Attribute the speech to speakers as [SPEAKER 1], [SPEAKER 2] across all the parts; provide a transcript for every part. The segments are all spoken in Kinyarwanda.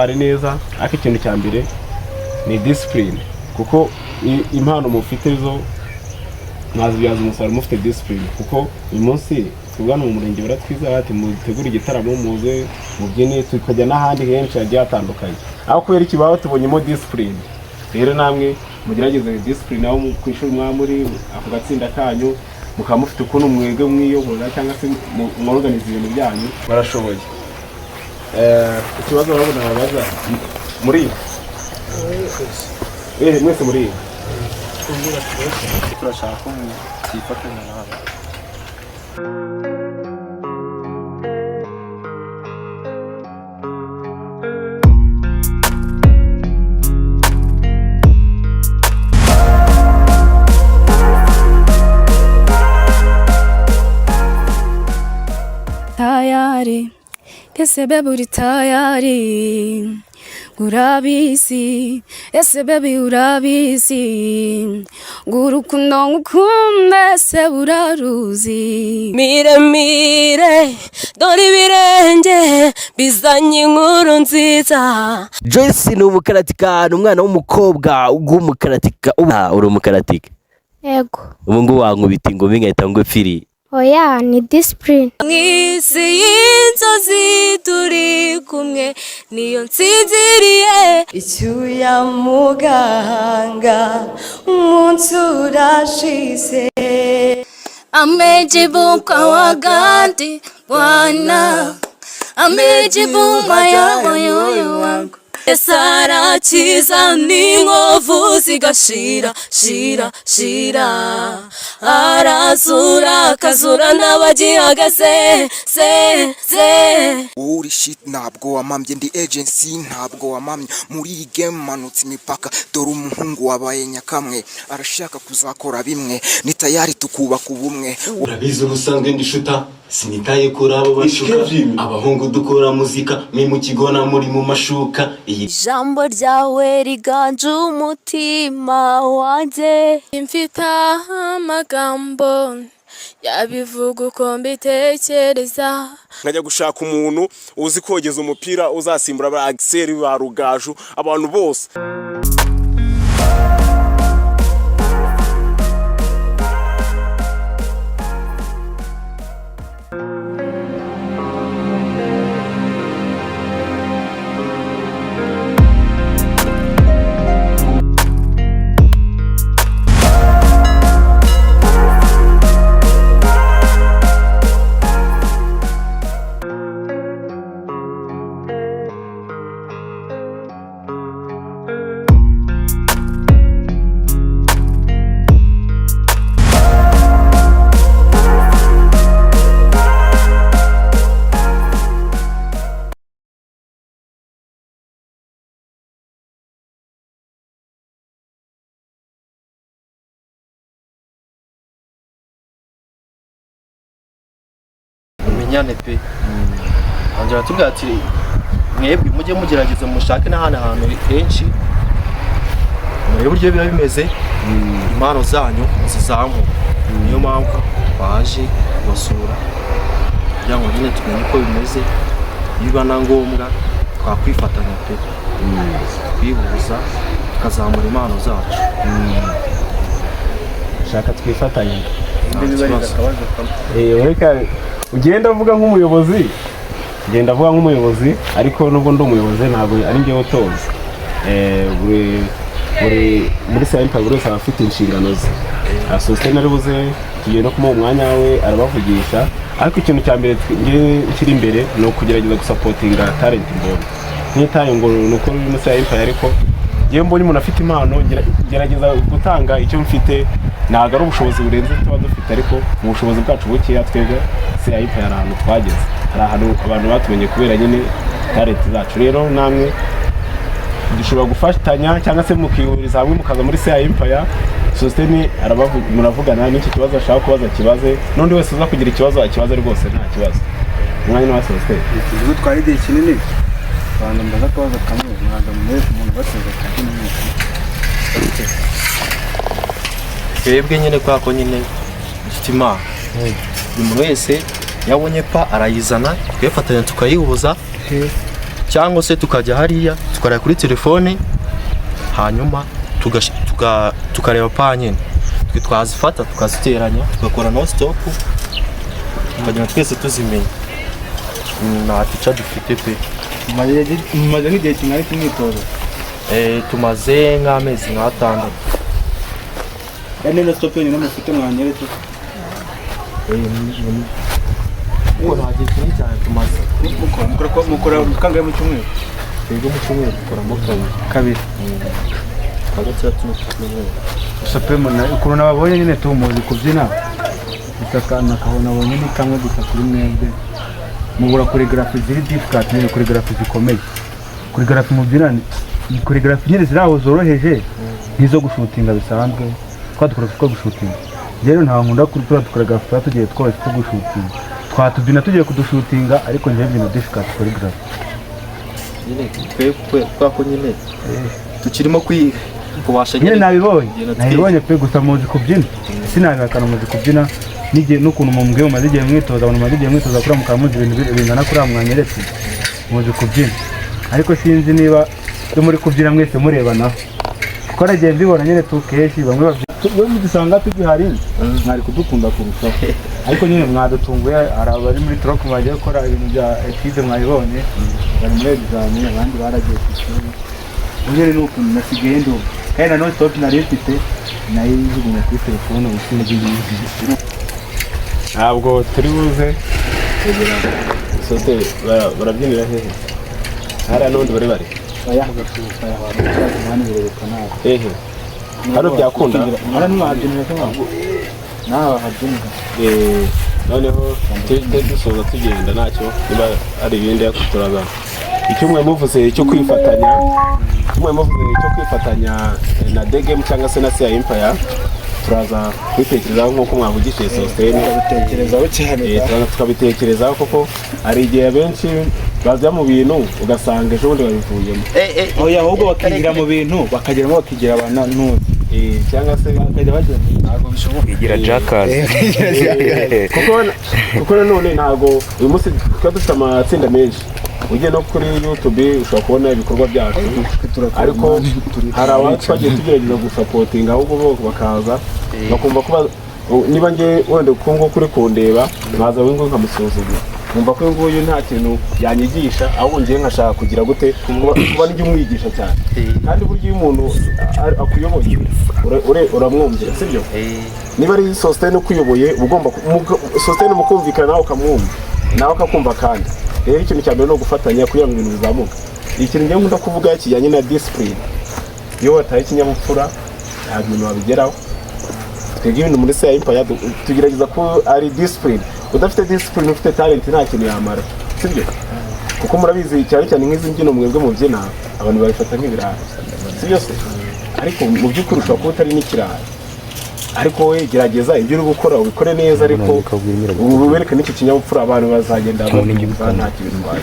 [SPEAKER 1] Mwitware neza, ariko ikintu cya mbere ni discipline, kuko impano mufite zo mwazibyaza umusaruro mufite discipline. Kuko uyu munsi twebwe hano mu murenge baratwizera, ati mutegure igitaramo, muze mubyine, tukajya n'ahandi henshi hagiye hatandukanye. Aho kubera iki? Baba tubonyemo discipline. Rero namwe mugerageze discipline aho ku ishuri mwaba muri ako gatsinda kanyu, mukaba mufite ukuntu mwebwe mwiyobora cyangwa se mworganiza ibintu byanyu. Barashoboye. Ikibazo urabona babaza muri mwese muri
[SPEAKER 2] Turashaka ko twifatanya nawe.
[SPEAKER 3] Tayari ese baby, uri tayari? Urabizi ese baby, urabizi ngo urukundo ngukunda ese uraruzi?
[SPEAKER 4] Mire mire, dore ibirenge bizanye inkuru nziza.
[SPEAKER 5] Joyce ni umukaratika, ni umwana w'umukobwa w'umukaratika. Ubu uri umukaratika?
[SPEAKER 6] Yego.
[SPEAKER 5] Ubu ngubu wankubita ingumi nkahita ngupfiri?
[SPEAKER 6] Oya, ni discipline.
[SPEAKER 4] Mu isi y'inzozi turi kumwe, niyo nsinziriye.
[SPEAKER 7] Icyuya mu gahanga, umunsi urashize.
[SPEAKER 4] Amejibu kwa wakati Bwana, amejibu moyo wangu. Yesu arakiza n'inkovu zigashira shira shira, arazura akazura n'abagihagaze se se.
[SPEAKER 8] Uri shit, ntabwo wamambye, ndi agency, ntabwo wamamye muri iyi game, manutse imipaka. Dore umuhungu wabaye nyakamwe, arashaka kuzakora bimwe, ni tayari tukubaka ubumwe.
[SPEAKER 9] Urabizi, ubusanzwe ndishuta, sinitaye kuri abo bashuka. Abahungu dukora muzika, mwe mu kigona muri mu mashuka iyi.
[SPEAKER 4] Ijambo ryawe riganje umutima wanjye.
[SPEAKER 3] Mfite amagambo yabivuga uko mbitekereza.
[SPEAKER 10] Nkajya gushaka umuntu uzi kogeza umupira uzasimbura ba Axel, ba Rugaju, abantu bose.
[SPEAKER 2] Mumenyane pe. Ongera atubwira ati mwebwe mujye mugerageza mushake n'ahandi hantu henshi, murebe uburyo biba bimeze, impano zanyu zizamuka. Niyo mpamvu twaje kubasura kugira ngo nyine tumenye uko bimeze, niba na ngombwa twakwifatanya pe, twihuza tukazamura impano zacu.
[SPEAKER 1] Shaka twifatanye.
[SPEAKER 2] Nta kibazo.
[SPEAKER 1] Reka ugenda avuga nk'umuyobozi, ngenda avuga nk'umuyobozi, ariko nubwo ndi umuyobozi ntabwo ari njyewe utoza. Buri muri sayimpa buri wese aba afite inshingano ze. Sosiyete nari buze tugiye no kumuha umwanya we arabavugisha, ariko ikintu cya mbere njye kiri imbere ni ukugerageza gusupportinga talent mbonye, ntitaye ngo ni uko uri muri sayimpa, ariko njyewe mbonye umuntu afite impano ngerageza gutanga icyo mfite. Ntabwo ari ubushobozi burenze tuba dufite, ariko mu bushobozi bwacu bukeya twebwe CIP hari ahantu twageze, hari ahantu abantu batumenye kubera nyine talent zacu. Rero namwe dushobora gufatanya cyangwa se mukihuriza hamwe mukaza muri CI Empire. Sositeni muravugana n'iki kibazo ashaka kubaza kibaze, n'undi wese uza kugira ikibazo akibaze rwose, nta kibazo. Umwanya ni wa Sositeni.
[SPEAKER 11] Ikigo twari igihe kinini, abantu mbaza akabazo kamwe, mwanda mumwe umuntu bateza kandi n'umwe.
[SPEAKER 2] Twebwe nyine kubera ko nyine dufite impano, buri muntu wese iyo abonye pa arayizana, tukayifatanya tukayihuza. Cyangwa se tukajya hariya tukareba kuri telefone, hanyuma tukareba pas nyine. Twe twazifata tukaziteranya, tugakora non stop, tukagenda twese tuzimenya. Nta teacher dufite pe.
[SPEAKER 11] Mumaze nk'igihe kingana iki mwitozo?
[SPEAKER 2] Tumaze nk'amezi nk'atandatu.
[SPEAKER 11] Yani non stop yonyine mufite mwanyeretse?
[SPEAKER 2] Kuko nta gihe kinini cyane tumaze.
[SPEAKER 11] Mukora kangahe mu cyumweru?
[SPEAKER 2] Twebwe mu cyumweru dukoramo kabiri.
[SPEAKER 11] Kabiri.
[SPEAKER 2] Kwa gatandatu no ku cyumweru.
[SPEAKER 11] Gusa pe ukuntu nababonye nyine tumuzi kubyina gusa, akantu akabona abonye ni kamwe gusa kuri mwebwe: mubura choreography ziri difficult nyine, choreography zikomeye. Choreography mubyina ni choreography nyine ziri aho zoroheje, nk'izo gushutinga bisanzwe, twa dukora two gushutinga. Rero nta nkunda kuri turiya choreography tuba tugiye twose two gushutinga, twatubyina tugiye kudushutinga, ariko njyewe mbyina difficult choreography.
[SPEAKER 2] Nyine twebwe kubera ko nyine tukirimo kwiga kubasha.
[SPEAKER 11] Nyine nabibonye.
[SPEAKER 2] Kugenda twiga.
[SPEAKER 11] Nabibonye pe. Gusa muzi kubyina, sinabihakana, muzi kubyina. N'igihe n'ukuntu mumbwiye mumaze igihe mwitoza, abantu mumaze igihe mwitoza kuriya mukaba muzi ibintu bingana kuriya mwanyeretse, muzi kubyina. Ariko sinzi niba iyo muri kubyina mwese murebanaho, kuko nagiye mbibona nyine tu kenshi bamwe babyina dusanga tugihari mwari kudukunda kurushaho, ariko nyine mwadutunguye. Hari abari muri tronc bagiye gukora ibintu bya étude, mwabibonye, bari muri examen, abandi baragiye ku ishuri. Ubu nyine ni ukuntu nasigaye ndumva, kandi na non stop nari mfite nayijugunya kuri telefone, ubu sinzi.
[SPEAKER 1] Ntabwo turi buze sote. Barabyinira hehe? Hariya n'ubundi bari
[SPEAKER 11] Oya, oya, birerekwa nabi.
[SPEAKER 1] Hehe hano byakunda?
[SPEAKER 11] Hano ntiwahabyinira se ntabwo nawe wahabyinira?
[SPEAKER 1] Noneho tujye dusoza tugenda, ntacyo niba ari ibindi, ariko turaza. Icyo mwe muvuze cyo kwifatanya, icyo mwe muvuze cyo kwifatanya na The Game cyangwa se na Seya Empire, turaza kubitekerezaho nk'uko mwavugishije Sositene.
[SPEAKER 11] Tukabitekerezaho cyane.
[SPEAKER 1] Turaza tukabitekerezaho, kuko hari igihe abenshi bajya mu bintu ugasanga ejo bundi babivuyemo.
[SPEAKER 11] Oya, ahubwo bakigira mu bintu bakageramo bakigira abantu ntuzi.
[SPEAKER 1] Cyangwa se
[SPEAKER 11] bakajya bagenda.
[SPEAKER 2] Ntabwo bishoboka.
[SPEAKER 12] Igira jakazi.
[SPEAKER 1] Kuko nanone ntabwo uyu munsi tuba dufite amatsinda menshi. Ugiye no kuri YouTube ushobora kubona ibikorwa byacu, ariko hari aba twagiye tugerageza gusapotinga, ahubwo bo bakaza bakumva ko niba nge wenda uku nguku uri kundeba, nkaza uyu nguyu nkamusuzugura, nkumva ko uyu nguyu nta kintu yanyigisha, ahubwo ngewe nkashaka kugira gute, kuba njya umwigisha cyane. Kandi burya iyo umuntu akuyoboye uramwumvira, sibyo? Niba ari Sositene ukuyoboye, uba ugomba Sositene mukumvikana, nawe ukamwumva, nawe akakumva. Kandi rero ikintu cya mbere ni ugufatanya kugira ngo ibintu bizamuke. Ikintu njyewe nkunda kuvuga kijyanye na discipline: iyo wataye ikinyabupfura nta bintu wabigeraho. Twebwe ibintu muri Seya Empire tugerageza ko ari discipline. Udafite discipline, ufite talent, nta kintu yamara, sibyo? Kuko murabizi cyane cyane nk'izi mbyino mwebwe mubyina, abantu babifata nk'ibirayi, sibyo se? Ariko mu by'ukuri ushobora kuba utari n'ikirayi, ariko wowe gerageza ibyo uri gukora ubikore neza, ariko ubu wereke n'icyo kinyabupfura, abantu bazagenda babyumva, nta kintu bitwaye.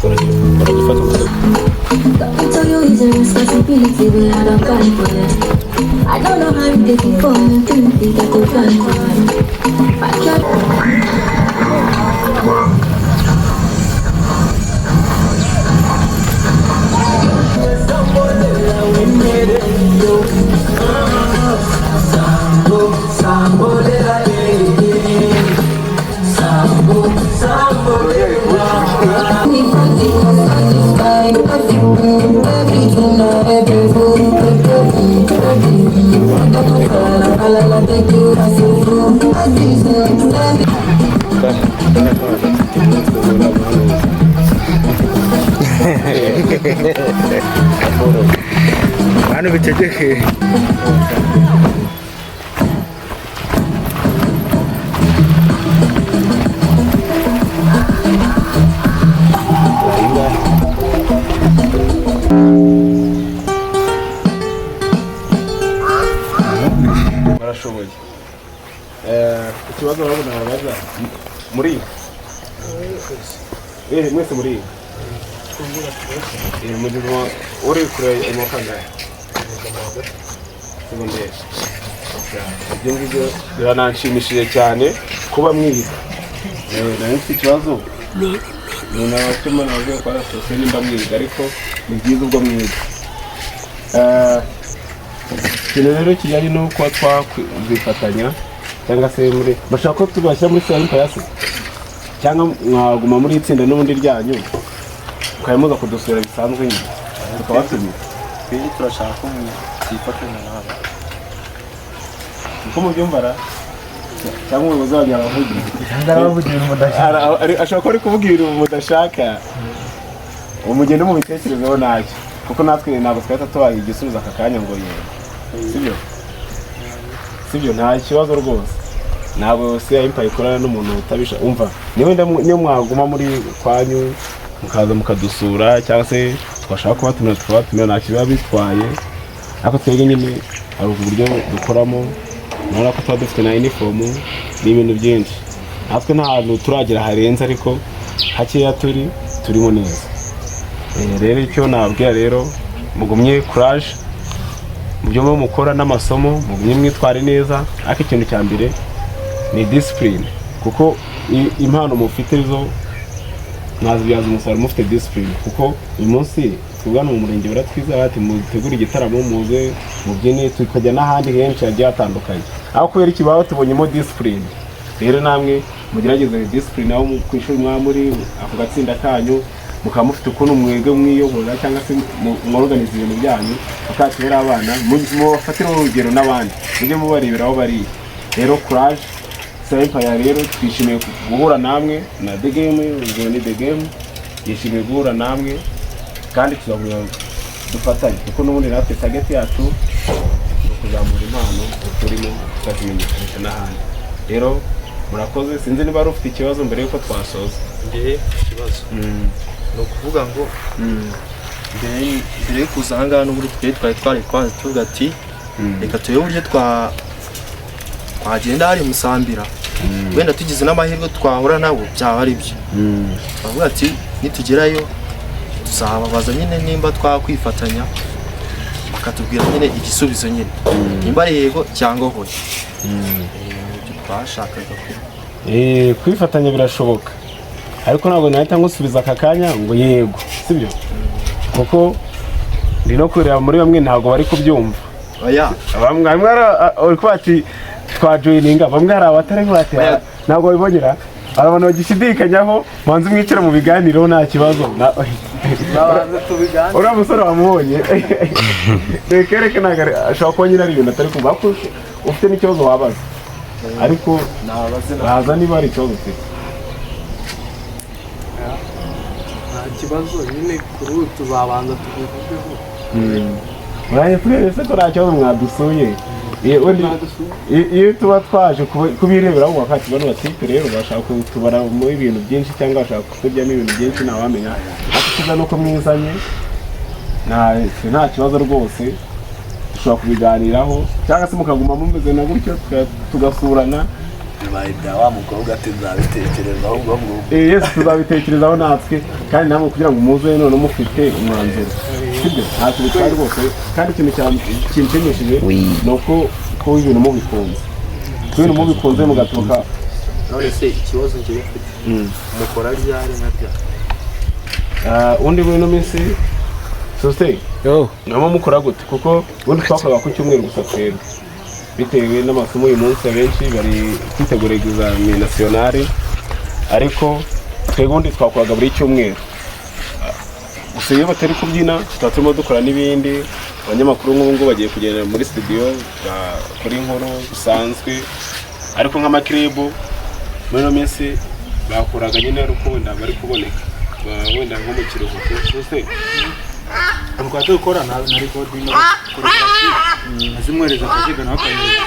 [SPEAKER 1] Uragifata umutwe.
[SPEAKER 13] Tell you is a responsibility, but I don't plan for it. I don't know how you take it for me, think I could plan for it. I can't.
[SPEAKER 11] Hano biceceke.
[SPEAKER 1] Barashoboye. Ikibazo urabona babaza muri mwese muri uri kure mu kangahe segonderi? Ibyo ngibyo birananshimishije cyane kuba mwiga. Nari mfite ikibazo, ni nabatuma nababwiye ko arasose nimba mwiga, ariko ni byiza ubwo mwiga. Ikintu rero kijyanye no kuba twakwifatanya cyangwa se muri bashaka ko tubashyira muri sera payasi, cyangwa mwaguma muri itsinda n'ubundi ryanyu, mukaba muza kudusura bisanzwe nyine tukabatumira.
[SPEAKER 2] Twebwe turashaka ko twifatanya nawe.
[SPEAKER 1] Uko mubyumva ra, cyangwa umuyobozi wanyu aravugira?
[SPEAKER 11] Arabavugira ibintu mudashaka.
[SPEAKER 1] Ashobora kuba ari kuvuga ibintu mudashaka, umugende mubitekerezeho ntacyo, kuko natwe ntabwo twahita tubaha igisubizo aka kanya ngo yego. Sibyo, sibyo, nta kibazo rwose. Ntabwo si ya ikorana n'umuntu utabisha. Umva, niba niyo mwaguma muri kwanyu mukaza mukadusura, cyangwa se twashaka kubatumira tukabatumira, ntacyo biba bitwaye. Ariko twebwe nyine hari uburyo dukoramo, urabona ko tuba dufite na uniform n'ibintu byinshi. Natwe nta hantu turagera harenze, ariko hakeya turi turimo neza. Rero icyo nababwira rero, mugumye courage mu byo mukora n'amasomo, mugumye mwitware neza. Ariko ikintu cya mbere ni discipline, kuko impano mufite zo mwazibyaza umusaruro mufite discipline. Kuko uyu munsi tugana mu murenge baratwizera bati mutegure igitaramo, muze mubyine, tukajya n'ahandi henshi hagiye hatandukanye, aho kubera iki baba tubonyemo discipline. Rero namwe mugerageze discipline aho ku ishuri mwaba muri ako gatsinda kanyu, mukaba mufite ukuntu mwebwe mwiyobora cyangwa se mworganiza ibintu byanyu, mukatubera abana mubafatire urugero n'abandi, mujye mubarebera aho bari. Rero courage Empire. Rero twishimiye guhura namwe na The Game. Ubwo ni The Game yishimiye guhura namwe, kandi tuzahura dufatanye, kuko n'ubundi natwe target yacu ni ukuzamura impano turimo tukazimenyekanisha n'ahandi. Rero murakoze. Sinzi niba wari ufite ikibazo mbere y'uko twasoza.
[SPEAKER 2] Mbere ikibazo ni ukuvuga ngo mbere yo kuza aha ngaha n'ubundi twe twari twari twanze, tuvuga ati reka turebe uburyo twagenda hari Musambira, wenda tugize n'amahirwe twahura nabo byaba ari byo. Twavuga ati nitugerayo tuzababaza nyine nimba twakwifatanya, bakatubwira nyine igisubizo nyine, nimba ari yego cyangwa hoya. Ibyo twashakaga kuba.
[SPEAKER 1] Kwifatanya birashoboka, ariko ntabwo nahita ngusubiza aka kanya ngo yego, sibyo? Kuko ndi no kureba muri bamwe ntabwo bari kubyumva.
[SPEAKER 2] Oya.
[SPEAKER 1] Bamwe bamwe uri kuvuga ati twajoyininga, bamwe hari abatari bati
[SPEAKER 2] Oya.
[SPEAKER 1] ntabwo babibonera. Hari abantu bagishidikanyaho. Manze mwicare mu biganiro, nta kibazo. Uriya musore wamubonye, reka reka, ntabwo ashobora kuba nyine ari ibintu atari kumva. Ariko ufite n'ikibazo wabaza, ariko
[SPEAKER 2] nabaze.
[SPEAKER 1] Baza niba hari ikibazo ufite.
[SPEAKER 12] Nta kibazo nyine, kuri ubu tuzabanza tubivugeho.
[SPEAKER 1] Muraye turebe se ko nta kibazo mwadusuye. Iyo tuba twaje kubirebera ahubwo bakati bano batipe rero bashaka kutubara mu ibintu byinshi cyangwa bashaka kuturyamo ibintu byinshi, ntawamenya. Ariko icyiza ni uko mwizanye, nta kibazo rwose, dushobora kubiganiraho cyangwa se mukaguma mumeze na gutyo, tugasurana.
[SPEAKER 14] Bibaye ibya wa mukobwa ati nzabitekerezaho ubwo ngubwo.
[SPEAKER 1] Yes, tuzabitekerezaho natwe, kandi namwe kugira ngo muze none mufite umwanzuro, sibyo? Ntacyo bitwaye rwose. Kandi ikintu kinshimishije ni uko kuba ibintu mubikunze, kuba ibintu mubikunze mugaturuka.
[SPEAKER 2] None se ikibazo ngiye mfite, mukora ryari na ryari?
[SPEAKER 1] Ubundi muri ino minsi sosiyete mwaba mukora gute? Kuko ubundi twakoraga ku cyumweru gusa twebwe, bitewe n'amasomo. Uyu munsi abenshi bari kwitegura examen nationale, ariko twebwe ubundi twakoraga buri cyumweru. Gusa iyo batari kubyina tuba turimo dukora n'ibindi. Abanyamakuru nk'ubu ngubu bagiye kugenda muri studio bakora inkuru bisanzwe, ariko nk'amakiribu muri ino minsi bakoraga nyine ari uko wenda bari kuboneka, wenda nko mu kiruhuko se.
[SPEAKER 11] Tukaba tubikora na recording choreography, azimwohereza akaziga nawe akanyohereza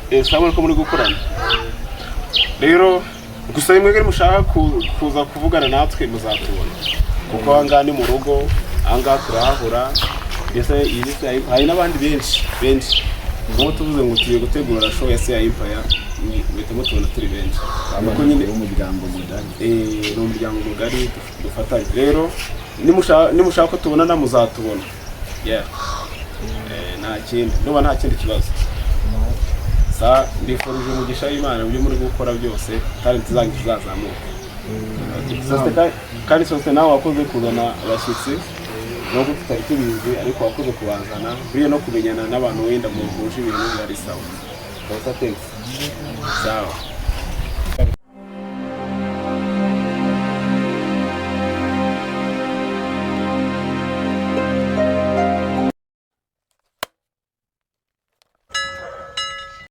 [SPEAKER 11] izindi.
[SPEAKER 1] Sawa, ko muri gukorana rero. Gusa rimwe mushaka kuza kuvugana natwe muzatubona, kuko aha ngaha ni mu rugo, aha ngaha turahahura. Mbese iyi ni CI, hari n'abandi benshi benshi. Nk'ubu tuvuze ngo tugiye gutegura show ya CI Empire, muhita mutubona turi benshi, kuko nyine
[SPEAKER 14] umuryango mugari.
[SPEAKER 1] Ni umuryango mugari dufatanye. Rero nimushaka ko tubonana muzatubona. Yeah. Nta kindi, nuba nta kindi kibazo. Sa mbifurije umugisha w'Imana mu byo muri gukora byose, talent zanyu zizazamuka. Kandi sosiyete nawe wakoze kuzana abashyitsi, nubwo tutari tubizi, ariko wakoze kubazana. Buriya no kumenyana n'abantu wenda muhuje ibintu biba ari sawa. Kabisa, thanks. Sawa.